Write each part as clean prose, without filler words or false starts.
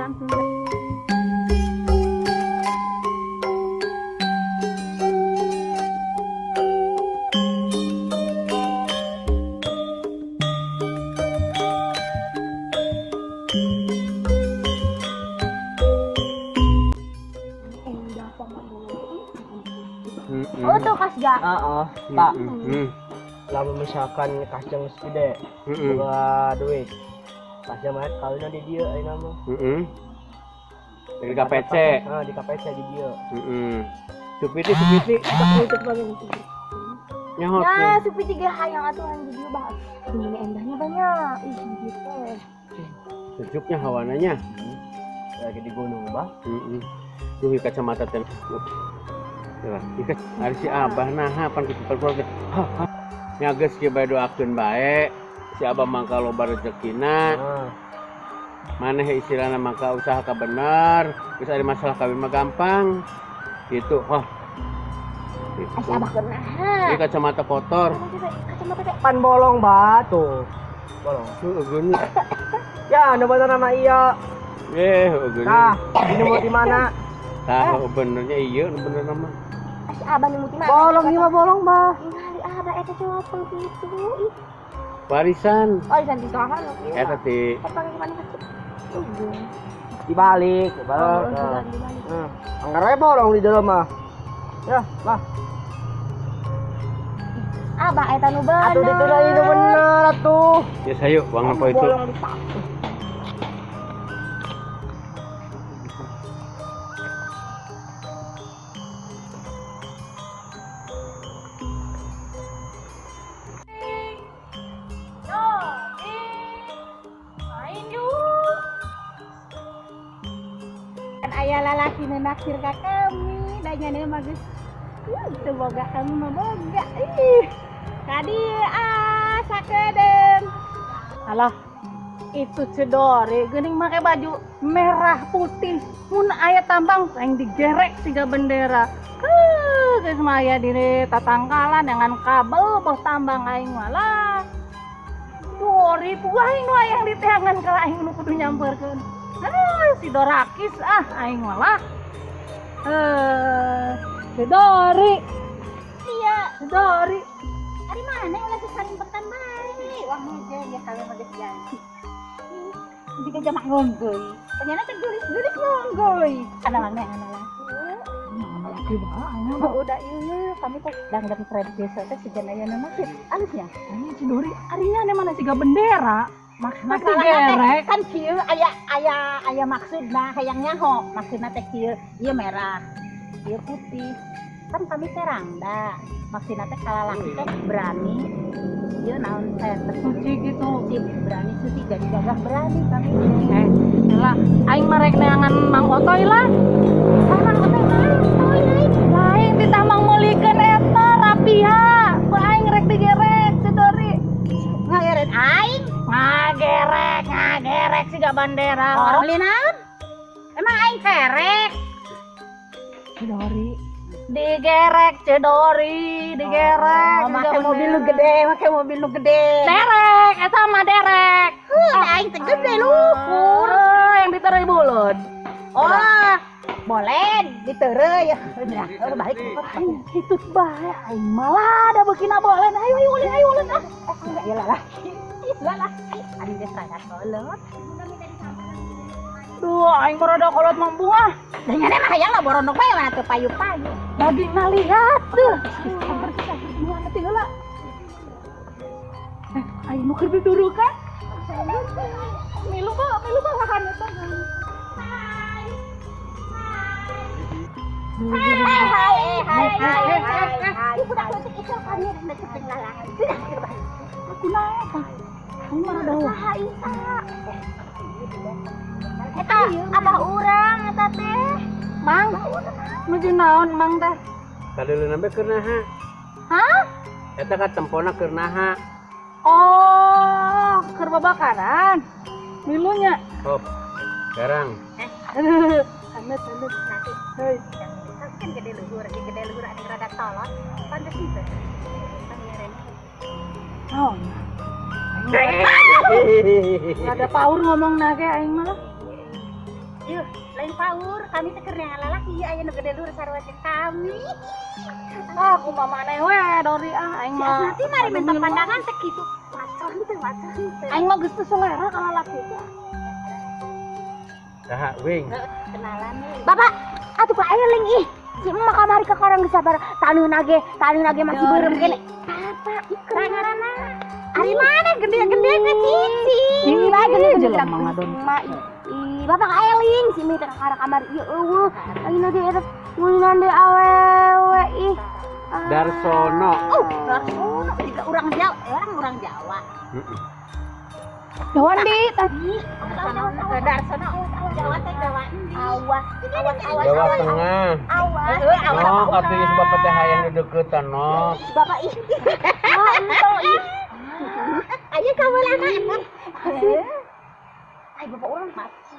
Langsung. Oh, tuh kasga. Heeh, Pak. Lamun misalkan kasjang geus gede, boga duit. Kasjang mah kawinna di dieu ayeuna mah. Di KPC. Heeh, di KPC di dieu. Heeh. Supiti supiti. Nyahot. Ya, supi tiga hayang atuh hayang di dieu bah. Ini endahnya banyak. Ih, gitu. Sejuknya hawananya. Lagi di gunung, Bah. Heeh. Duh, ieu kacamata teh. Ya, ieu ari si Abah naha pan kitu keluar teh. Hah, hah. Nya geus kieu bae doakeun bae. Si Abah mangka loba rezekina. Heeh. Maneh istilahna mangka usaha ka bener, geus ari masalah kawin mah gampang. Gitu, hah. Gitu. Ai si Abah keur naha. Ieu kacamata kotor. Kacamata teh. Pan bolong, Bah, tuh. Bolong. Heuh, geuni. Ya, nu bener nama iya. Eh, heuh geuni. Nah, ini mau di mana? Tah, heuh benernya ieu nu bener mah. Ai si Abah nu muti mana? Bolong ieu mah bolong, Bah. Ningali Abah eta cowok gitu. Ih. Warisan. Oh, di saha nu kieu. Eta ti Eta gimana sakit? Dibalik, dibalik. Oh, Nah. dibalik. Nah, anggar we bolong di dalam mah. Ya, Bah. Abah eta nu bener. Atuh ditu deui nu bener atuh. Ya sayu uang apa itu? Bolong di Kan aya lalaki nu naksir ka kami, da nya mah geus teu boga kami mah boga. Ih. Kadi ah sakedeung. Alah, itu cedore geuning make baju merah putih. Mun aya tambang aing digerek siga bendera. Heuh, geus mah aya di tatangkalan dengan kabel bos tambang aing mah lah. Dori puguh aing nu hayang diteangan ka aing nu kudu nyamperkeun. Ah, si Dorakis ah aing mah lah. Eh, si Dori, Iya. si Dori. Ari mana ulah sasarimpetan bae. Wah meja ya kami mah geus janji. Jika jamak ngonggoy. Ternyata teh geulis-geulis ngonggoy. Kana mana ana lah. Laki bae aing mah. Oh, udah iya kami teh dangdan tren desa teh sigana aya nu naksir. Alusnya. Ini si Dori, arinya ane mana siga bendera. Masalahna teh digerek. kan kieu aya aya aya maksudna hayang nyaho. Maksudna teh kieu, ieu merah, ieu putih. Kan kami teh rangda. Maksudna teh kalalaki teh berani. Ieu naon teh Suci gitu. suci, berani suci jadi gagah berani kami. Eh, lah, aing mah rek neangan Mang Otoy lah. Ah, Mang Otoy mah Otoy lain. Lain titah Mang meulikeun eta rapia. Ku aing rek digerek si Dori. Ngagerek aing. Ngagerek, ngagerek siga bandera. Oh, beli naon? Emang aing kerek? Si Dori. Digerek si Dori, digerek. Oh, siga make mobil lu bendera. gede, make mobil lu gede. Derek, eta mah derek. Heuh, aing teh gede luhur. Oh, yang diterai bulut. Oh, boleh diteureuy ya. Udah, udah balik. Aing kitu bae aing malah da beukina bolen. Ayo ayo ulin, ayo ulin ah. Enggak ya lah. Ya lah. Ari geus rada kolot. Duh, aing mah rada kolot mambung ah. Da nya mah hayang lah borondok bae mana teu payu-payu. Lagi ngalihat tuh. Sabar sabar gimana teh heula. Eh, aing nu keur diturukan. Milu ba, milu ba lahan eta. Hai hai hai hai hai. Hai. Budak leutik itu kan ieu rek cepet lalaki. Sudah keur balik. Aku naik. Aing mah rada Saha Isa? Eta abah urang eta teh. Mang. Nuju naon Mang teh? Kadeuleunan be keur naha? Hah? Eta ka tempona keur naha? Oh, keur babakaran. Milunya. Hop. Sekarang. Hanet, hanet. Nanti Hei. kan gede luhur, gede luhur ada rada tolot. Pantes itu. Pangeran. Naon? Ada power ngomong nage aing mah lah. Yuh, lain paur, kami teh keur neangan lalaki ieu aya nu gede luhur sarua jeung kami. Ah, kumaha maneh we Dori ah aing mah. Nanti mari minta pandangan teh kitu. Macam teh, macam teh. Aing mah geus teu selera ka lalaki teh. Saha wing? Kenalan nih. Bapak, atuh Pak Eling ih. Si emak kamari ka korang geus sabar. Taneun age masih beureum kene. Bapak, ih ngaranna. Ari mana gede-gede teh cici. Ih, gede-gede jelema ngadon. Emak ih. Bapak ka Eling si mi teh ka kamar ieu eueuh. Ayeuna teh eta ngeulinan deui awewe ih. Darsono. Oh, Darsono juga orang Jawa, orang Jawa. Heeh. Jawa di tadi. Darsono Jawa teh Jawa endi? Awas, awas, awas. Jawa Tengah. Awas. Heeh, Nok, atuh geus bapak teh hayang dedeukeutan nok. Bapak ih. Ah, entong ih. Ayo kabeulana. Ay, bapak orang mati.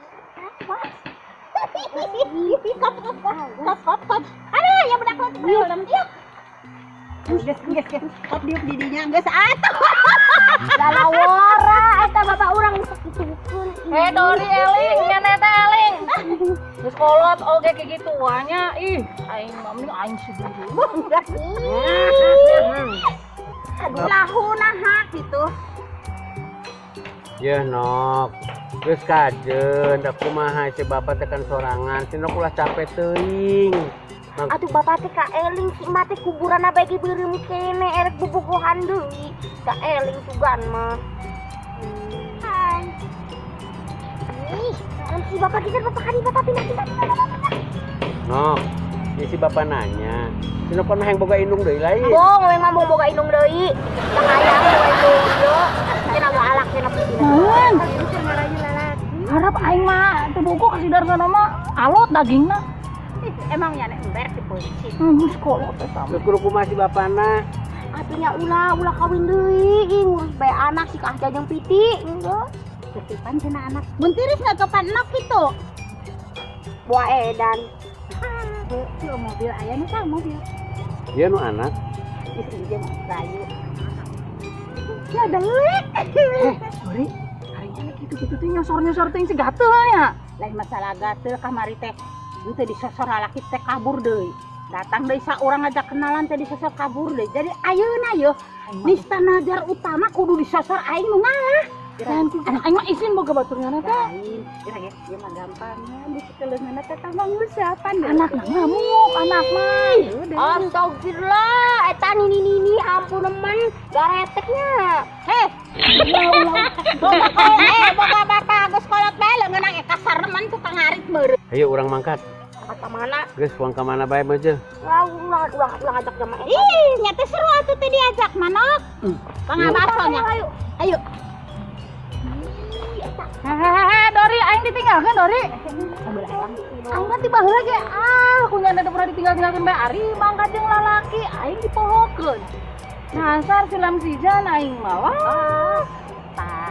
Awas. Kop kop kop kop. Aduh, ya budak leutik dalam diuk. Geus geus geus. Kop diuk di dinya geus atuh. Lalawara eta bapak urang sakitukeun. Eh Dori eling, nya teh eling. Geus kolot oge kayak gitu nya. Ih, aing mah mending aing sendiri. Aduh, lahu naha gitu. Yeuh nok. Geus kajeun, da kumaha si bapak teh kan sorangan. Si nok ulah capek teuing. Atuh bapak teh ka eling si emak teh kuburanna bae ge beureum kene erek bobogohan deui. Ka eling sugan mah. Hai. Ih, kan si bapak geser bapak kali bapak pindah pindah pindah pindah. Nok, ini si bapak nanya. Si nok pernah yang boga indung deui lain? Bong, memang mau boga indung deui. Tah hayang boga indung ieu. Cenah moal alak cenah Naon? Harap aing mah teu bogo ka si Darsono mah alot dagingna. Emang nya ember si polisi. Geus kolot eta. Geus kudu kumaha si bapana? Atuh nya ulah kawin deui, ih ngurus bae anak si Kahja jeung Piti, enggeus. Titipan cenah anak. Mun tiris ngagapan nok kitu. Boa edan. Tuh mobil aya nu tah mobil. Ieu nu anak. Geus ieu mah rayu. Ya delik. Dori, hari ini kitu-kitu teh nyosor-nyosor teh si gatel nya. Lain masalah gatel kamari teh. Teu disosor lalaki teh kabur deui. Datang deui saurang ngajak kenalan teh disosor kabur deui. Jadi ayeuna yeuh nista najar utama kudu disosor aing nu ngalah. Lain aing mah isin boga baturna teh. Lain, kira ge ieu mah gampangnya di sekeleungeunna teh tambah ngusapan Anakna ngamuk, anak mah. Astagfirullah, eta nini-nini ampun teman, gareteknya. Heh. Boga boga bapak geus kolot bae leungeun ge kasar nemen tukang ngarit meureun. Ayo urang mangkat. Ka mana? Geus uang ka mana bae mah jeung. Lah ulah ulah ngajak jamaah eta. Ih, nya teh seru atuh teh diajak manok. Pangabaso nya. Ayo. Ayo. Hehehe, Dori aing ditinggalkeun Dori. Aing mah ti baheula ge ah, kunyana teh pernah ditinggal-tinggalkeun bae ari mangkat jeung lalaki aing dipohokeun. Nasar silam sijan aing mah. Wah. Tah,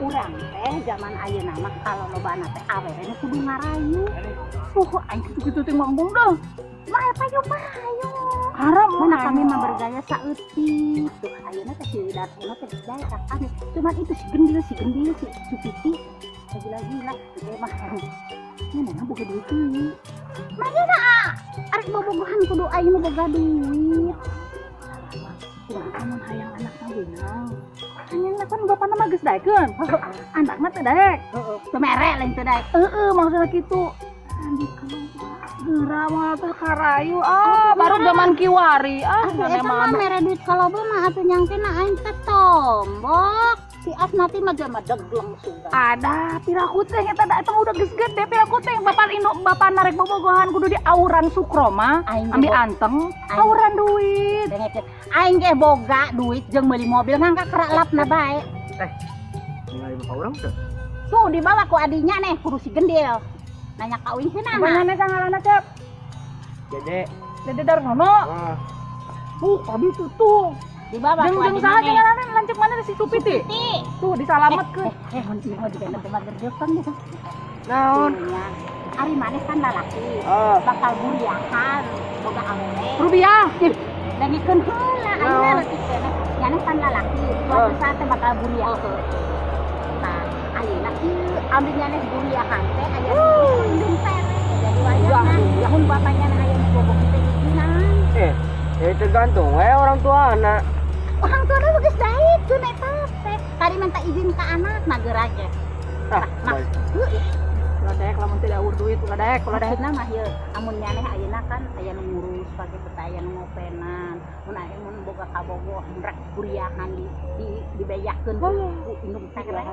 urang teh zaman ayeuna mah kalau lobana teh awewe nu kudu ngarayu. Aing kitu-kitu teh mah embung dah. Mah payu payu. Haram mana kami mah bergaya saeutik. Tuh ayeuna teh si Darsono teh bae ka kami. Cuman itu si gendil si Supiti. Lagi-lagi lah teh mah. Mana boga duit deui. Mana arek bobogohan kudu aing nu boga duit. Kumaha mun hayang anakna beunang. Hayangna kan bapana mah geus daekeun. Anakna teu daek. Heeh, teu mere lain teu daek. Heeh, maksudna kitu. Geura mah teh karayu ah, baru zaman kiwari ah, eta mah mere duit kaloba mah atuh nyangkena aing teh tombok. Si Asnati mah jama degleng sugan. Ada piraku teh eta da eta udah geus gede piraku teh bapak induk bapak narek bobogohan kudu di auran sukroma ambil anteng auran duit. Aing ge boga duit jeung meuli mobil ngangka keralapna bae. Teh. Ningali bapak urang teh. Tuh dibawa ku adinya neh kudu si gendil. Nanya ka uing cenah. Maneh sangalana Cep? Dede. Dede Darsono. Heeh. Tadi tuh. Dibawa ku jeung saha jeung ngaranna lanceuk mana si Supiti? Tuh disalametkeun. Mun ieu mah juga teh mager Jepang gitu. Naon? Ari maneh kan lalaki. Bakal buriahan boga awewe. Rubiah. Dengikeun heula ayeuna leutik teh. Nyaneh kan lalaki. Suatu saat teh bakal buriah. Tah, ayeuna kieu Ambil nyaneh guriahan teh aya indung tere jadi wayahna. Mun bapaknya aya nu bogoh teh izinan. Ya tergantung we orang tua anak. Orang tua mah geus daek keun eta teh. Tadi minta izin ke anak nah geura ge. Ah, Ulah daek lamun teu daur duit ulah daek, ulah daek. Maksudna mah ieu amun nyaneh ayeuna kan aya nu ngurus pake teh aya nu ngopenan. Mun aya mun boga kabogoh rek kuriahan di dibejakeun ku indung tere.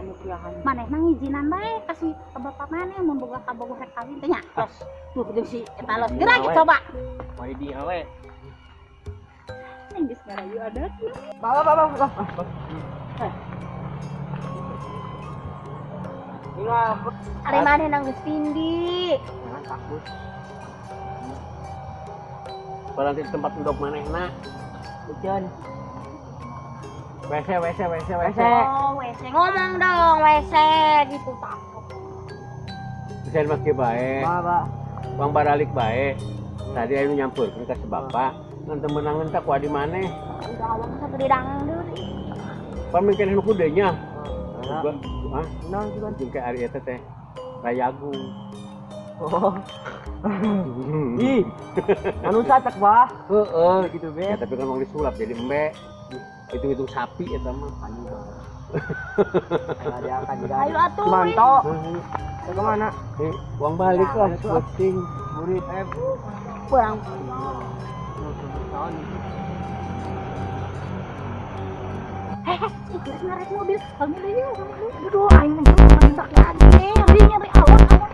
Manehna ngizinan bae kasih ke bapak maneh mun boga kabogoh rek kawin teh nya. Los tuh jeung si eta los. Geura ge coba. Mari di awe. Neng geus ngarayu adatna. Bawa bawa bawa. Ari maneh nang geus tindi. Jangan takut. Padahal di tempat endog manehna. Hujan. WC WC WC WC. Oh, WC ngomong dong, WC gitu takut. Bisa make bae. Bawa. Bang baralik bae. Tadi anu nyampeurkeun ka si bapak. Ngan teu meunangeun teh ku adi maneh. Udah awang satu di dangdut. Pan mungkin nu kude nya. Hah? Naon sih kan? Jeung ka ari eta teh. Rayagung. Oh. Ih. Anu sacak bah. Heeh. Gitu be. Ya tapi kan mau disulap jadi embe. Hitung-hitung sapi eta mah. Ada diangkat juga. Ayo atuh. Manto. Ke kemana? Uang balik lah, penting. Murid Kurang. Geus ngarek mobil. Kami deui yuk. Aduh, aing mah minta lagi. Nyeri nyeri awak awak.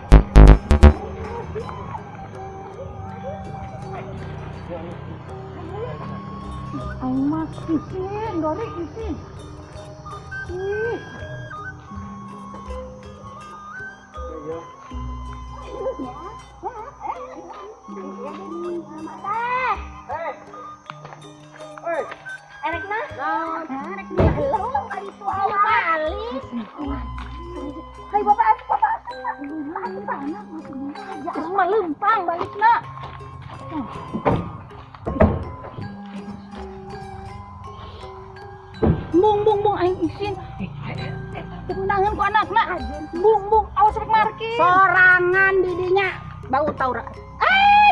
Aing mah isin, Dori isin. Ih. Erek mah? Erek mah belum kali itu balik. Hai bapak, asup bapak, asup. Asup anak masuk aja. Aing mah lempang balikna. Bung bung bung aing isin. Tendangan ku anakna. Bung bung awas rek markir. Sorangan didinya bau taura.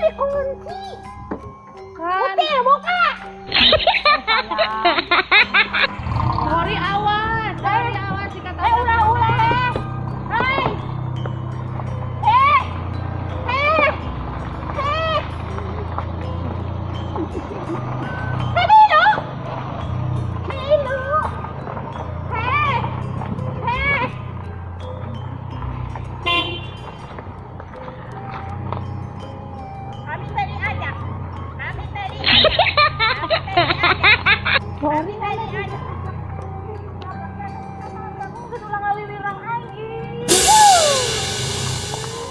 Dikunci. Kan. Putih buka. Dori awas, Dori awas si kata. Ulah ulah. Hai. Hei. Hei. Hei. Hei. Kami tadi ajak. Kami tadi ajak. Kami tadi ajak. Ulah ngalilirang aing.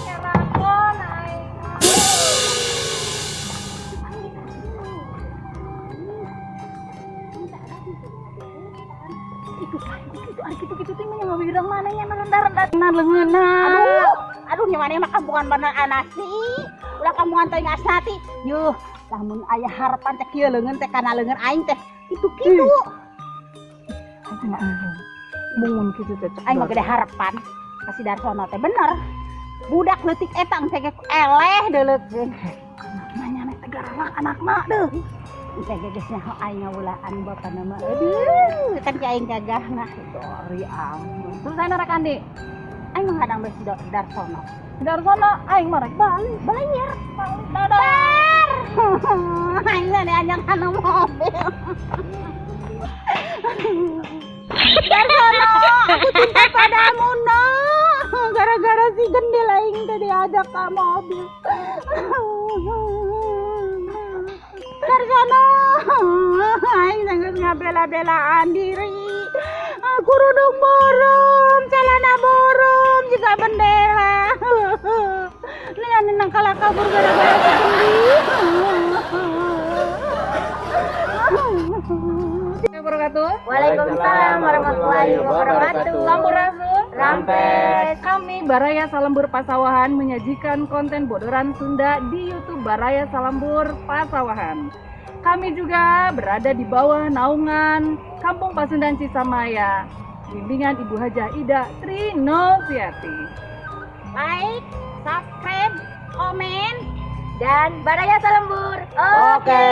Kerakon aing. Itu gitu teh mah ngawirang mana nya rendah-rendah na leungeunna. Aduh, aduh nyamannya mah kampungan bener anasi. Ulah kampungan teuing asnati. Yuh, lamun aya harapan teh kieu leungeun teh kana leungeun aing teh kitu-kitu. Aing mah bungun kitu teh. Aing mah gede harapan ka si Darsono teh bener. Budak leutik eta engke ge eleh deuleukeun. Nanya teh garalak anakna deuh. Engke ge geus nyaho aing ngawulaan bapana mah. Aduh, kan ki aing gagahna. Dori ampun. Terus aing rek andi. Aing mah ngadang bae si Darsono. Darsono aing mah rek balik. Bayar. Balik. Dadah. Aing mah diajak kana mobil. Darsono, aku cinta padamu, no. Gara-gara si gendil aing teh diajak ke mobil. Darsono, aing geus ngabela-belaan diri. Kerudung borong, celana borong, juga bendera. Ini nang kalah kabur gara-gara si gendil. Wabarakatuh. Waalaikumsalam warahmatullahi wabarakatuh. Sampurasun. Rampes. Kami Baraya Salembur Pasawahan menyajikan konten bodoran Sunda di YouTube Baraya Salembur Pasawahan. Kami juga berada di bawah naungan Kampung Pasundan Cisamaya. Bimbingan Ibu Hajah Ida Tri Noviati. Like, subscribe, komen, Dan Baraya Salembur. Oke.